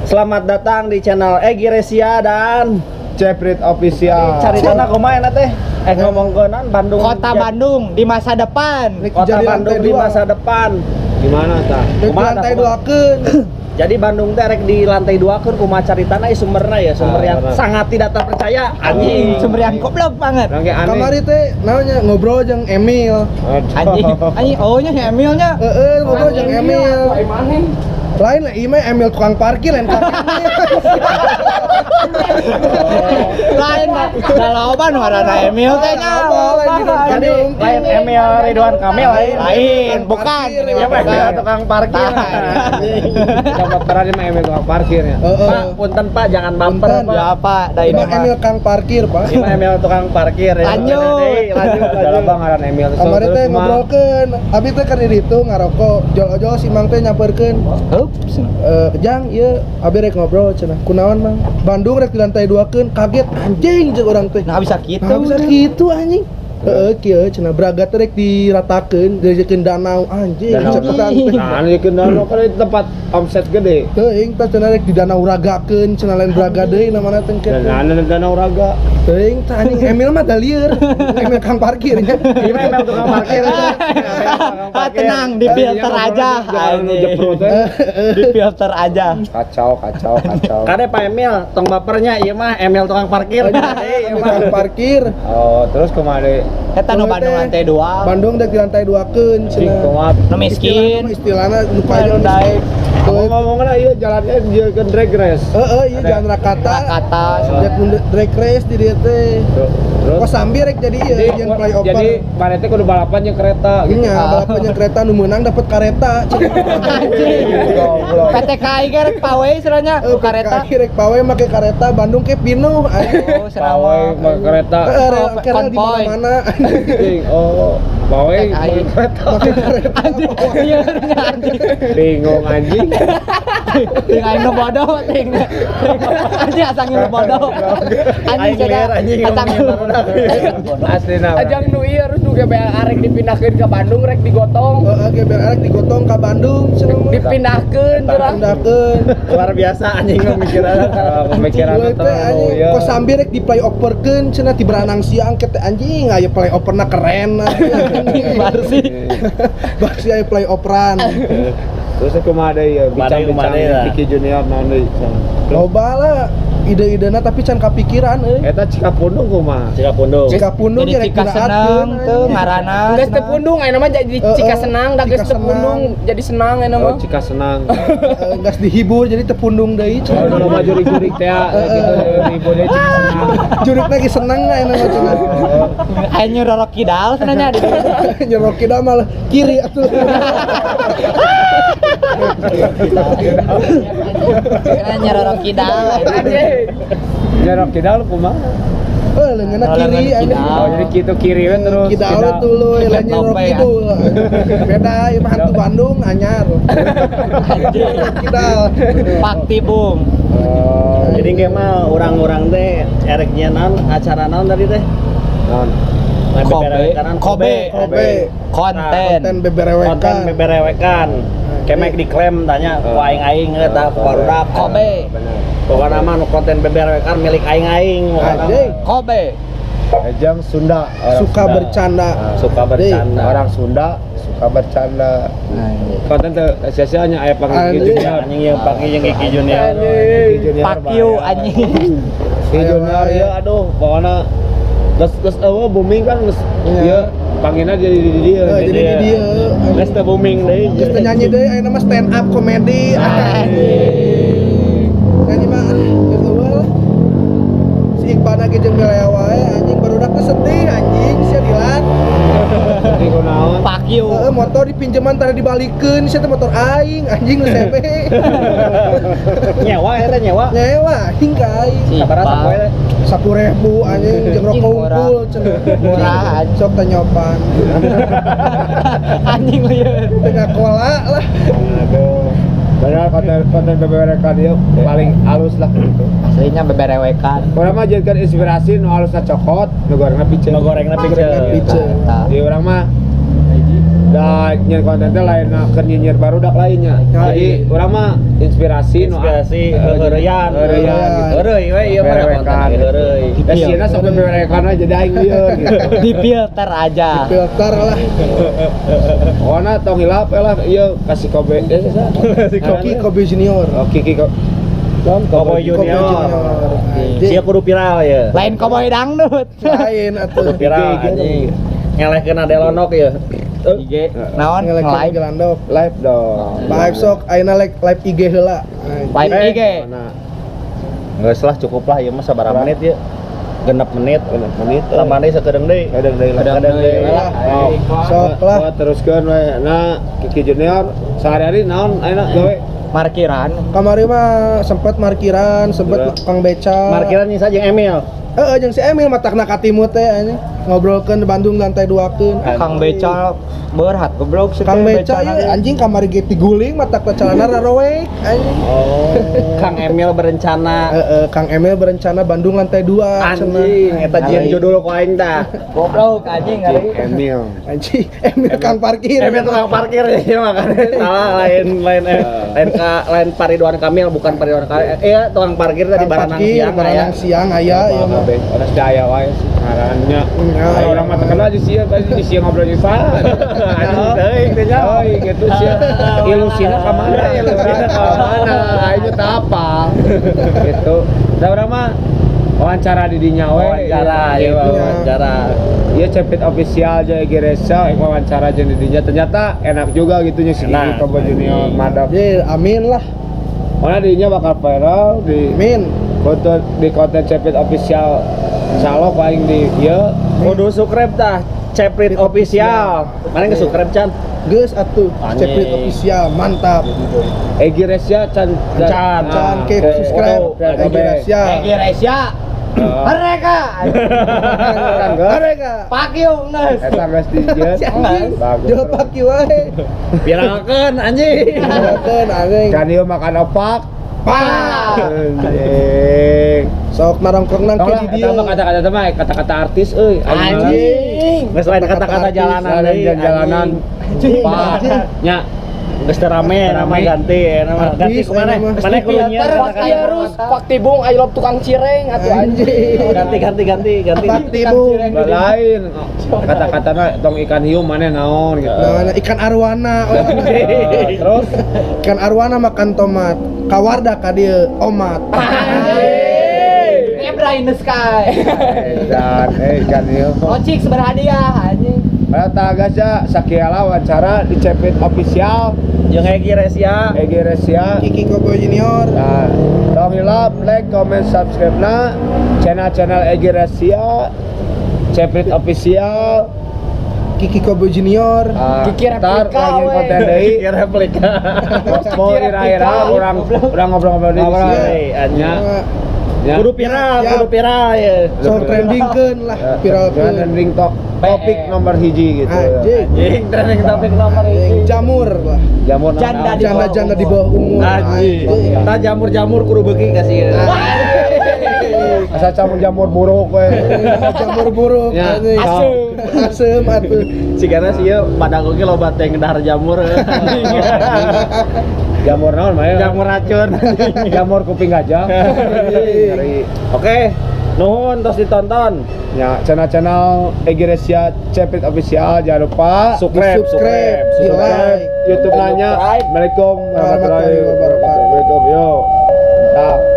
Selamat datang di channel Egi Resia dan Ceprit Official. Caritana kumaha na teh? Ngomongkeun Bandung. Kota Bandung di masa depan. Kota Jadi Bandung lantai di dua. masa depan. Gimana tah? Rek di Kumaha, lantai kumaha? duakeun. Jadi Bandung teh rek di lantai dua keun, kumaha caritana ieu sumberna ya, sumber Ah, yang benar. sangat tidak terpercaya anjing. Sumber yang goblok banget. Orang kayak aneh. Kamari teh naonnya ngobrol jeung Emil. Aduh. Anjing, anjing, oh nya si Emilnya. Heeh, ngobrol jeung Emil. Lain lah, ieu mah Emil tukang parkir lain kang Emil. Lain da loba nu ngaranna Emil teh nya. Loba, lain Ridwan Jadi Kamil. lain Emil Ridwan Kamil lain. Lain, bukan. Parkir, Ya mah Emil tukang parkir. Anjing. Coba peran mah Emil tukang parkir ya. Heeh. Pak, punten Pak, jangan baper Punten. Pak. Ya apa, da ini Ini mah. Emil kang parkir, Pak. Ini mah Emil tukang parkir ya. Lanjut. Lanjut, Dalam lanjut. bang ngaran Emil. Terus Kamari terus teh mah. ngobrolkeun, abi teh keur di ditu ngarokok, jol-ojol si Mang teh nyamperkeun. Ups. Eh, kejang ieu abi rek ngobrol cenah. Kunaon Mang? Bandung rek di lantai duakeun, kaget anjing jeung urang teh. Nah bisa gitu. Nah, bisa gitu anjing. Heeh, kieu cenah Braga teh rek diratakeun, dijadikeun danau anjing. Danau. Cek urang teh. Nah, ini danau kan di tempat omset gede. Teuing teh cenah rek di danau ragakeun, cenah lain Braga deui namana teh kitu. Dan ada danau raga. Teuing teh anjing Emil mah da lieur. Emil kang parkir nya. Ini mah Emil tukang parkir. Ah, tenang, di filter aja. Jangan nu jeprut teh. Di filter aja. Kacau, kacau, kacau. Kade Pak Emil, tong bapernya ieu mah Emil tukang parkir. Emil kang parkir. Oh, terus kumaha deui? Eta nu Bandung lantai dua. Bandung rek di lantai duakeun Cing cenah. kumaha? Nu miskin. Istilahna nu paling Nu daek. Ngomong-ngomongna ieu jalannya dia ke drag race. Heeh, ieu jalan Rakata. Kata Rek drag race di dieu teh. Terus Kosambi rek jadi ieu jadi, jeung flyover. jadi mana teh kudu balapan jeung kereta gitu. Nya balapan jeung kereta nu meunang dapet kareta. Anjing. Goblok. PT KAI ge rek pawe istilahnya Eh, ku kareta. PKI rek pawe make kareta Bandung ke pinuh anjing. Oh, Pawai Sarawak. make kereta. Heeh, rel Oh, ke rel di konvoy. mana-mana. Anjing, oh, pawai PKI. make kereta. Make kereta. Anjing, iya anjing. Bingung anjing. Ting aing nu bodoh ting. Anjing asang nu bodoh. Anjing Aing lieur, anjing, asang ngomongin barudak. Asli nah. Ajang nu ieu harus nu GBL arek dipindahkeun ke Bandung rek digotong. Heeh, GBL rek digotong ka Bandung cenah mah. Dipindahkeun curang. Pindahkeun. Luar biasa anjing pemikiran. Pemikiran Tuluy teh terlalu anjing ya. Kosambi rek di flyoverkeun cenah di beranang siang ke teh anjing aya flyoverna keren. Barsi. Barsi aya flyoveran. Terus kumaha deui ya Kumaha deui, kumaha bincang-bincang deui lah. Vicky Junior naon deui. Loba lah ide-idena tapi can kapikiran euy. Eta Cikapundung kumaha? Cikapundung. Cikapundung Jadi ge rek Cika diraatkeun, Seneng tuh anjing. ngaranna. Geus teu pundung ayeuna mah jadi Heeh, Cika Senang, da geus Cika teu pundung jadi senang ayeuna Oh, mah. Cika Senang. Heeh, geus dihibur jadi tepundung deui Oh, nu loba jurig-jurig teh gitu ibu deui Cika Senang. Jurik lagi seneng ayeuna mah cenah. Aing nyurorok kidal cenah di Nyerok kidal malah kiri atuh. Cenah nyurorok kidal. Anjing. Nyerok kidal kumaha? Eh, leungeunna Oh, kiri leungeun anjing. kidal. Oh, jadi kitu kiri we terus. Kidal tuluy lain nyerok Tope, kidul. Beda ieu mah hantu Bandung anyar. Anjing. Kidal. Pakti boom. Oh, Jadi kayak mah orang-orang teh erek naon acara naon tadi teh? naon? Kobe. Beberewekan, Kobe. Kobe. Konten. Konten beberewekan. Konten beberewekan. Kemek diklaim tanya ku aing-aing eta ku barudak. Kobe. Bener. Pokokna mah nu konten beberewekan milik aing-aing pokokna mah. Anjing. Kobe. Ejang Sunda, orang Suka Sunda. bercanda. Ah, Suka bercanda. Orang Sunda suka bercanda. Konten teh sia-sia nya aya panggil Anjing. Junior. Anjing yang pakai yang Kiki Junior. Kiki Junior. Fuck you anjing. Kiki Junior ya aduh pokokna geus geus eueuh booming kan geus Iya. ieu panggilna jadi di dieu. Eh, jadi di dieu. Geus teu booming deui. Geus teu nyanyi deui ayeuna mah stand up comedy. Anjing. Nyanyi mah ah, geus eueuh lah. Si Iqbal lagi jeung Belea wae anjing barudak teh sedih anjing sia dilan. Jadi kunaon? Fuck you. Heeh, motor dipinjeman tara dibalikeun sia teh motor aing anjing nu sebe. Nyewa eta nyewa. Nyewa anjing ka aing. Si Sabaraha Iqbal. sapoe teh? 10.000 anjing jeung rokok Anjing, murah. unggul cenah. Murah, anjing. Sok teh nyopan. Anjing lieur. Tengah kola lah. Aduh. Padahal konten konten beberekan ieu paling halus lah gitu. Aslinya beberewekan. Urang mah jadikan inspirasi nu halusna cokot, nu gorengna piceun. Nu gorengna piceun. Piceun. Eta. Di urang mah Da nyen konten teh lain keur nyinyir barudak lainnya. Jadi urang mah inspirasi nu Inspirasi heureuyan. Heureuyan gitu. Heureuy we ieu mah konten heureuy. Da sieuna sampai beberekan we jadi aing lieur gitu. Di filter aja. Filter lah. Pokona tong hilap lah ieu kasih kobe Kiki Kobe Junior. Oh Kiki kok Cowboy Kobe Junior. Junior. Sia kudu viral ya. Lain koboy dangdut. Lain atuh. Kudu viral anjing. Ngelehkeun Ade Lonok ya. IG. Naon Ngelek live gelandok. Live dong. Live sok ayeuna live IG heula. live IG. Geus lah cukup lah ieu mah sabaraha menit ya. 6 menit. 6 menit. Tambah deui sakedeung deui. Kadang deui lah. Kadang deui lah. Sok lah. Teruskeun we. Nah, Kiki Junior sehari-hari naon ayeuna gawe? Parkiran. Kamari mah sempet markiran, sempet Kang Beca. Markiran nyisa jeung Emil. Heeh, jeung si Emil matakna katimu teh anjing. Ngobrolkeun di Bandung lantai 2-keun. Kang Beca berat goblok sih. Kang Beca ieu anjing kamari ge diguling matakna calana raroek anjing. Oh. Kang Emil berencana. Heeh, Kang Emil berencana Bandung lantai 2 Anjing, eta jeung judul ku aing tah. Goblok anjing ngeri. Emil. Anjing, Emil kang parkir. Emil tukang parkir ya makanya salah lain lain Pak Ridwan Kamil bukan Pak Ridwan Kamil. Iya, tukang parkir tadi Baranang Siang aya. Baranang Siang aya ieu mah. Orang daya wae sih ngarannya. Ya. Orang mah terkenal di sia tadi di sia ngobrol jeung saha. Anjing teuing teh nya. Oh, gitu sih. Ilusina ka mana? Ilusina ka mana? Aing teh apa? Gitu. Da urang mah wawancara di dinya we. Wawancara, Iya, iya wawancara. Iya Ceprit official jeung Egi Reza wawancara jeung di dinya ternyata enak juga gitu nya si Kiki Cowboy Junior madap. Ye, amin lah. Mana dinya bakal viral di Amin. konten di konten Ceprit official insyaallah paling di ieu Kudu subscribe tah Ceprit official. Mana geus subscribe Chan? Geus atuh Ceprit official mantap. Egi Resya Chan Chan keep subscribe Egi Resya. Egi Resya. Mereka. Mereka. Pakiu geus. Eta geus di ieu. Bagus. Jual pakiu wae. Viralkeun anjing. Viralkeun anjing. Kan ieu makan opak. Pak. Anjing. Sok narongkrong nang ke di dieu. Eta mah kata-kata mah kata-kata artis euy. Anjing. Geus lain kata-kata jalanan deui. Jalanan. Pak. Nya Geus teu rame, nama ganti, nama ganti kumaha? Mana kudu nyiar kata-kata. Pak Tibung I love tukang cireng atuh anjing. Ganti. Pak Tibung. Lain kata-katana tong ikan hiu mana naon gitu. Nah, ikan arwana. Terus ikan arwana makan tomat. Kawarda ka dieu omat. Ebra in the sky. Dan ikan hiu. Ocik berhadiah anjing. Padahal tagas ya sakiala wawancara di Ceprit official jeung Egi Resya. Egi Resya, Kiki Cowboy Junior. Nah, tong hilap like, comment, subscribe na channel-channel Egi Resya, Ceprit official, Kiki Cowboy Junior. Kiki ntar replika lagi we. konten deui. Kiki replika. Mau ira-ira urang ngobrol-ngobrol deui. Ngobrol deui, nya. Ya. Kudu viral, kudu viral ya. So trendingkeun lah, viralkeun. Trending topik nomor hiji gitu. Anjing. Anjing, trending topik nomor hiji. Jamur lah. Jamur janda di janda-janda di bawah umur. Anjing. Tah jamur-jamur kudu beuki kasih. Asa jamur-jamur buruk we. Jamur buruk anjing. Asem. Asem atuh. Sigana sih ieu padang oge loba teh ngedahar jamur. Jamur naon mah? Jamur racun. Jamur kuping gajah. Oke, nuhun terus ditonton. Ya, channel-channel Egi Resya Ceprit official jangan lupa subscribe, di like YouTube nanya. Assalamualaikum warahmatullahi wabarakatuh. Assalamualaikum yo. Mantap.